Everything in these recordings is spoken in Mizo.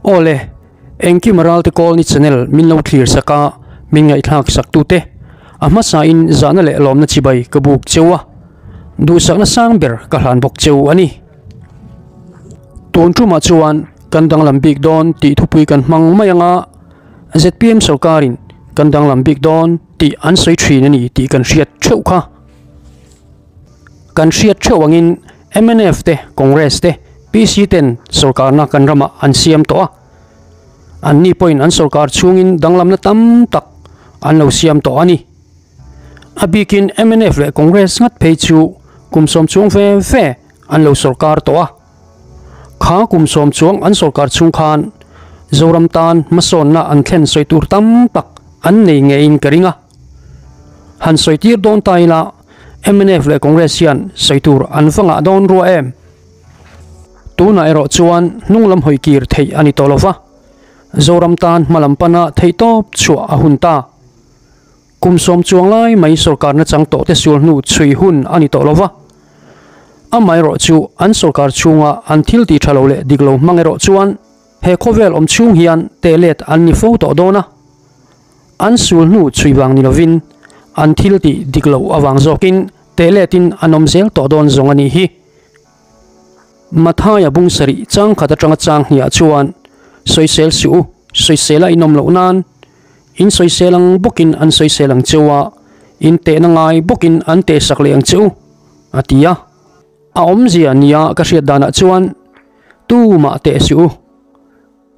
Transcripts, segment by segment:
Aw le, engkim Ralte Kawlni channel min lo thlir sak a, min ngaihthlak sak tute, a hmasa in zahna leh lawmna chibai ka buk cheu a, duhsakna sang ber ka hlan bawk cheu a ni. Tun tumah chuan kan danglam bik dawn tih thupui kan hmang mai ang a, zpm sorkarin kan danglam bik dawn tih an sawi thin a ni tih kan hriat theuh kha. Kan hriat theuh angin mnf te, Congress te, PC ten sorkarna kan ramah an siam tawh a. Anni pawhin an sorkar chhungin danglamna tam tak an lo siam tawh a ni. A bikin mnf leh Congress ngat phei chu kum sawm chuang ve ve an lo sorkar tawh a. Kha kum sawm chuang an sorkar chhung khan Zoram tan hmasawnna an thlen sawi tur tam tak an nei ngeiin ka ring a. Han sawi tir dawn ta ila mnf leh Congress hian sawi tur an va ngah dawn rua em? Tunah erawh chuan hnung lam hawi kir theih a ni tawh lo va, Zoram tan hma lam pana theihtawp chhuah a hun ta. Kum sawm chuang lai mai sorkarna chang tawh te sual hnu chhui hun a ni tawh lo va. Amaherawh chu an sorkar chhunga an thil tih tha lo leh dik lo hmang erawh chuan he khawvel awm chhung hian teh let an ni fo tawh dawn a. An sul hnu chhui vang ni lovin an thil tih dik loh avang zawkin teh letin an awm zel tawh dawn zawng a nih hi. Mathaia bung sarih chang khat atanga chang hniah chuan sawisel suh u, sawisel a inawm loh nan In sawisel ang bawkin an sawisel ang che u a, in tehna ngai bawkin an tehsak leh ang che u, a ti a. A awmzia nia ka hriat danah chuan, Tumah teh suh u,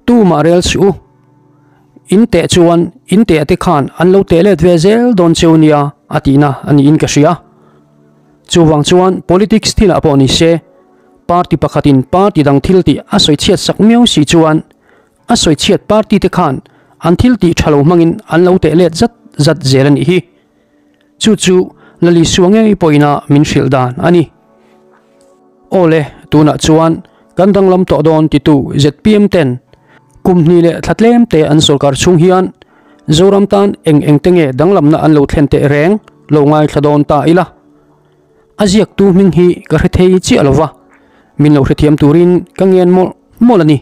tumah rel suh u. In teh chuan in teh te khan an lo teh let ve zel dawn che u nia, a tihna a niin ka hria. Chuvang chuan politics thilah pawh ni se, party pakhatin party dang thil tih a sawichhiat sak miau si chuan, A sawichhiat party te khan an thil tih tha lo hmangin an lo teh let zat zat zel a nih hi. Chu chu Lalisua ngei pawhin a min hrilh dan a ni. Aw le, tunah chuan kan danglam tawh dawn titu zpm ten kum hnih leh thla tlem te an sorkar chhung hian Zoram tan eng eng te nge danglamna an lo thlen teh reng lo ngaithla dawn ta ila. A ziaktu hming hi ka hre thei chiah lova, min lo hrethiam turin ka ngen mawlh mawlh a ni.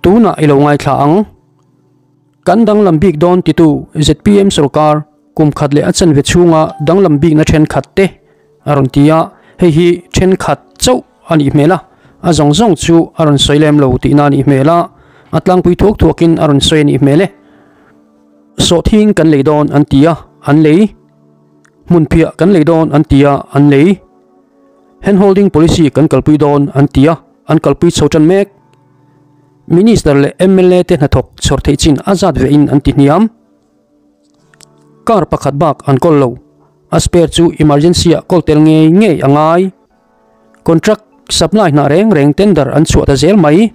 Tunah i lo ngaithla ang. Kan danglam bik dawn titu zpm sorkar kum khat leh a chanve chhunga danglam bikna thenkhat te a rawn ti a, hei hi thenkhat chauh a nih hmel a, a zawng zawng chu a rawn sawi lem lo tihna a nih hmel a, a tlangpui thuak thuakin a rawn sawi a nih hmel e. Sawhthing kan lei dawn an ti a, an lei. Hmunphiah kan lei dawn an ti a, an lei. Hand holding policy kan kalpui dawn an ti a, an kalpui chho tan mek. Minister leh mla te hnathawk chhawr theih chin a zat ve in an ti hniam. Car pakhat bak an kawl lo, a spare chu emergency ah kawl tel ngei ngei a ngai. Contract supply hna reng reng tender an chhuah ta zel mai.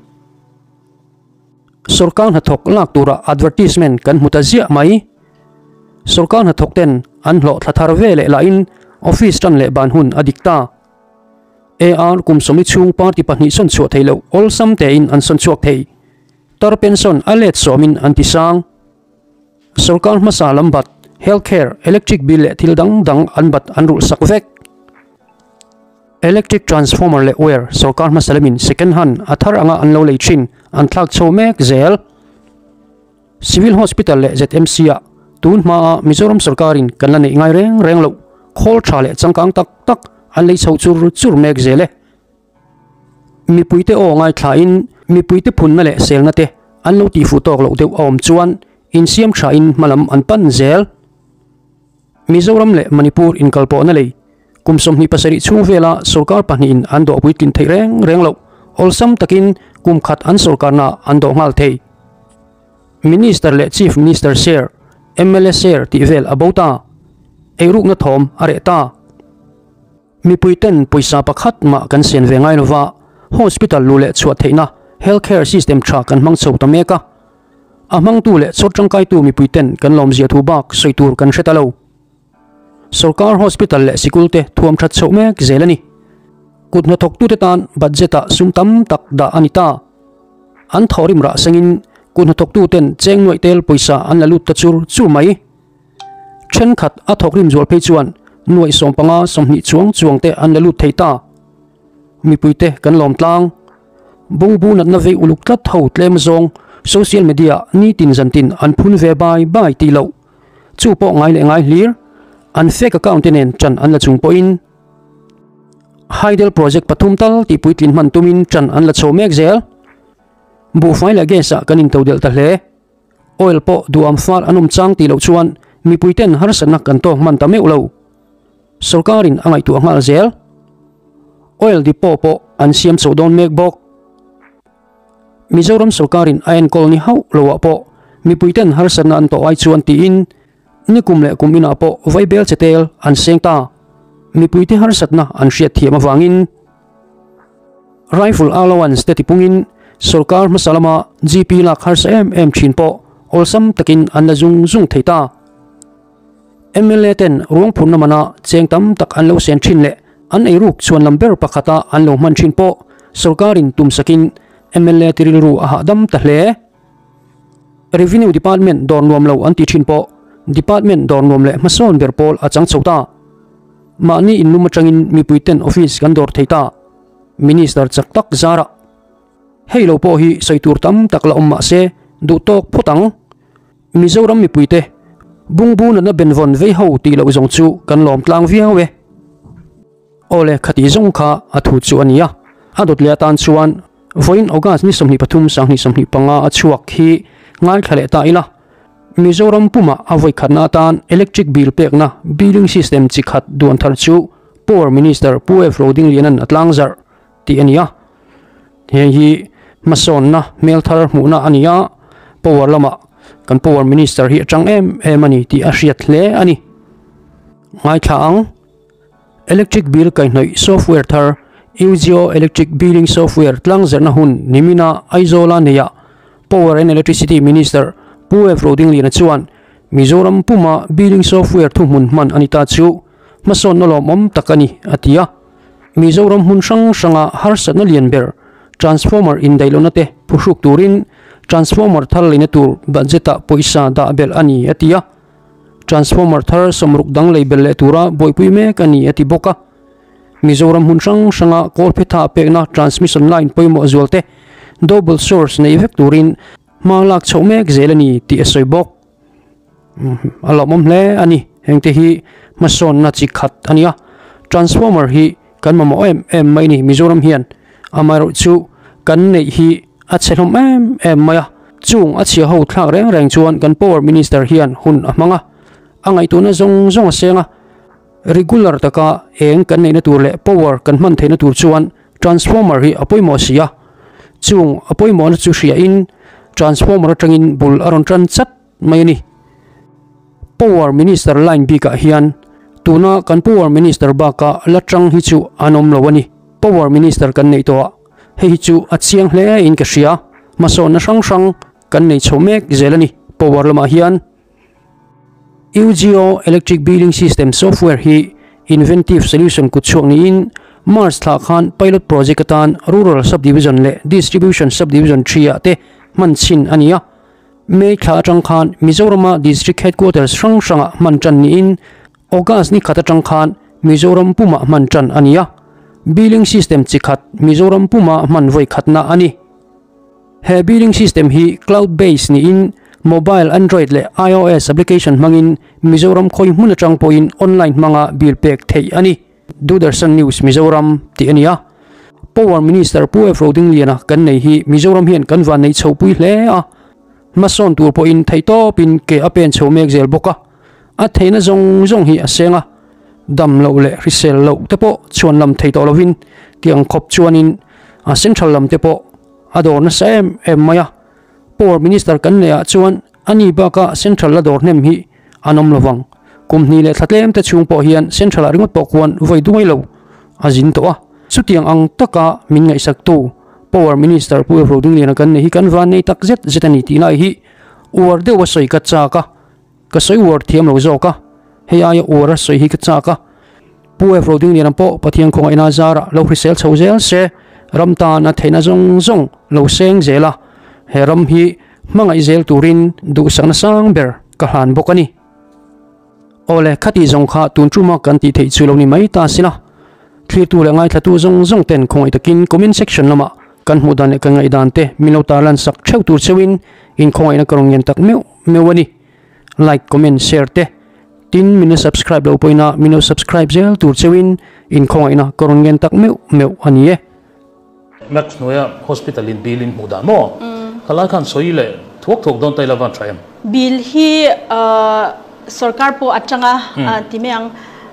Sorkar hnathawk lak turah advertisement kan hmu ta ziah mai. Sorkar hnathawk ten an hlawh thla thar ve leh lahin office tan leh ban hun a dik ta. AR kum sawmi chhung party pahnih sawn chhuah thei loh awlsam tein an sawn chhuak thei. Tar pension a let sawmin an ti sang. Sorkar hmasa lam bat, health care, electric bill leh thil dang dang an bat an rulh sak vek. Electric transformer leh wire sorkar hmasa lamin second hand a thar anga an lo lei thin an thlak chho mek zel. Civil Hospital leh ZMC ah tun hmaa Mizoram sorkarin kan la neih ngai reng reng loh khawl tha leh changkang tak tak an lei chho chur chur mek zel e. Mipuite aw ngaithlain mipuite phunna leh selna te an lo tihfuh tawk loh deuh a awm chuan insiam thain hmalam an pan zel. Mizoram leh Manipur inkalpawhna lei kum 27 chhung vela sorkar pahnihin an dawh puitlin theih reng reng loh awlsam takin kum khat an sorkarna an dawh nghal thei. Minister leh Chief Minister share, mla share tih vel a bo ta. Eirukna thawm a reh ta. Mipui ten pawisa pakhat mah kan sen ve ngai lova, hospital lu leh chhuah theihna health care system tha kan hmang chho ta mek a. A hmangtu leh chawt tangkaitu mipui ten kan lawmzia thu bak sawi tur kan hre ta lo. Sorkar hospital leh sikul te thuam that chhoh mek zel a ni. Kut hnathawktute tan budget ah sum tam tak dah a ni ta. An thawhrim rah sengin kut hnathawktu ten cheng nuaih tel pawisa an la lut ta chur chur mai. Thenkhat a thawkrim zual phei chuan nuaih 15 20 chuang chuang te an la lut thei ta. Mipuite kan lawm tlang. Bungbu natna vei uluk tlat ho tlem zawng social media nitin zantin an phun ve bai bai tih loh chu pawh ngai leh ngai hlir an fake account te nen ṭan an la chung pawhin Hydel project pathum tal tih puitlin hman tumin ṭan an la chho mek zel. Buhfai leh gas ah kan intodelh ta hle. Oil pawh duham far an awm chang tih loh chuan mipui ten harsatna kan tawk hman ta meuh lo. Sorkarin a ngaihtuah nghal zel. Oil depot pawh an siam chho dawn mek bawk. Mizoram sorkarin a enkawl ni hauh loah pawh mipui ten harsatna an tawh ai chuan tiin nikum leh kum inah pawh vaibel che tel an seng ta. Mipui te harsatna an hriat thiam avangin Rifle allowance te tipungin sorkar hmasa lama GP lak harsa em em thin pawh awlsam takin an la zung zung thei ta. Mla ten ruang phurna mana cheng tam tak an lo sen thin leh an eiruk chhuan lam ber pakhata an lo hman thin pawh sorkarin tumsakin mla te rilru a hahdam ta hle. Revenue Department dawr nuam lo an ti thin pawh Department dawr nuam leh hmasawn ber pawl a chang chho ta. Mahni inlum atangin mipui ten office kan dawr thei ta. Minister chak tak zarah hei lo pawh hi sawi tur tam tak la awm mah se duh tawk phawt ang. Mizoram mipuite bungbu natna benvawn vei ho tih loh zawng chu kan lawm tlang viau e. Awle khati zawng kha a thu chu a ni a, a dawt leh atan chuan vawiin August ni 23 2025 a chhuak hi ngaithla leh ta ila, Mizoram pumah a vawikhatna atan electric bill pekna billing system chi khat duan thar chu Power Minister Pu F Rodingliana'n a tlangzarh tih a ni a. Heng hi hmasawnna hmel thar hmuhna a ni a, power lamah kan power minister hi a tang em em a ni tih a hriat hle a ni. Ngaithla ang, Electric bill kaihhnawih software thar UGO Electric Billing Software tlangzerhna hun nimina Aizawla neia Power and Electricity Minister Pu F Rodingliana chuan Mizoram puma billing software thuhmun hman a ni ta chu hmasawnna lawmawm tak a ni a ti a. Mizoram hmun hrang hranga harsatna lian ber transformer indaihlohna te phuhruk turin transformer thar leina tur budget-ah pawisa dah belh a ni a ti a. Transformer thar sawmruk dang lei belh leh tura buaipui mek a ni a ti bawk a. Mizoram hmun hrang hranga kawlphetha pekna transmission line pawimawh zual te double source nei vek turin hma lak chhoh mek zel a ni tih a sawi bawk. A lawmawm hle a ni. Hengte hi hmasawnna chi khat a ni a. Transformer hi kan mamawh em em mai ni Mizoram hian. Amaherawhchu kan neih hi a chhe hlawm em em mai a. Chung a chhia ho thlak reng reng chuan kan Power Minister hian hun a hmang a. A ngaihtuahna zawng zawng a seng a. Regular taka eng kan neihna tur leh power kan hman theihna tur chuan transformer hi a pawimawh si a. Chung a pawimawhna chu hriain transformer atangin bul a rawn tan chat mai a ni. Power Minister line bikah hian tuna kan Power Minister baka la tang hi chu an awm lo a ni. Power Minister kan neih tawh a, hei hi chu a chiang hle in ka hria. Hmasawnna hrang hrang kan nei chho mek zel a ni power lamah hian. UGO Electric Billing System software hi Inventive Solution kutchhuak niin March thlah khan pilot project atan Rural Sub-Division leh Distribution Sub-Division 3 ah te hman chhin a ni a. May thla atang khan Mizorama District Headquarters hrang hrangah hman tan niin August ni khat atang khan Mizoram pumah hman tan a ni a. Billing system chi khat Mizoram puma hman vawi khatna a ni. He billing system hi cloud based niin mobile Android leh iOS application hmangin Mizoram khawi hmun atang pawhin online hmanga bill pek theih a ni. Doordarshan News Mizoram tih a ni a. Power Minister Pu F Rodingliana kan nei hi Mizoram hian kan van neih chho pui hle a. Hmasawn tur pawhin theihtawpin ke a pen chho mek zel bawk a. A theihna zawng zawng hi a seng a. Dam loh leh hrisel loh te pawh chhuan lam thei tawh lovin tiang khawp chuanin a central lam te pawh a dawr nasa em em mai a. Power Minister kan neih ah chuan a ni baka central la dawr hnem hi an awm lovang. Kum hnih leh thla tlem te chhung pawh hian central ah ringawt pawh khuan vawi duai lo a zin tawh a. Chutiang ang taka min ngaihsaktu Power Minister Pu Rodingliana kan neih hi kan van nei tak zet zet a ni tih lai hi uar deuh a sawi ka chak a. Ka sawi uar thiam lo zawk a, hei aia uar a sawi hi ka chak a. Pu F Rodingliana pawh Pathian khawngaihna zarah lo hrisel chho zel se, ram tan a theihna zawng zawng lo seng zel a, he ram hi hmangaih zel turin duhsakna sang ber ka hlan bawk a ni. Awle, khati zawng kha tun tuma kan tih theih chu lo ni mai ta sila. Thlirtu leh ngaithlatu zawng zawng ten khawngaih takin comment section lamah. Kan hmuh dan leh kan ngaihdan te min lo tarlan sak theuh tur cheuhin inkhawngaihna ka rawn ngen tak meuh meuh a ni. Like, comment, share te tin min la subscribe lo pawhin min lo subscribe zel tur cheuhin inkhawngaihna ka rawn ngen tak meuh meuh a ni e. Max hnuaia hospital in bill in hmuh dan maw? Khalai khan sawi leh thuak thuak dawn ta ila van tha em? Bill hi sorkar pawh atanga ti mai ang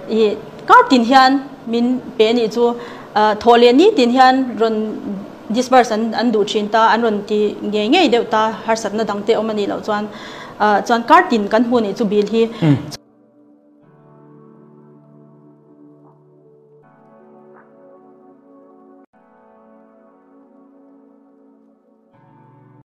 i kar tin hian min pe anih chu thawh leh ni tin hian rawn disburse an an duh thin ta an rawn ti ngei ngei deuh ta harsatna dang te awm anih loh chuan chuan kar tin kan hmu anih chu bill hi.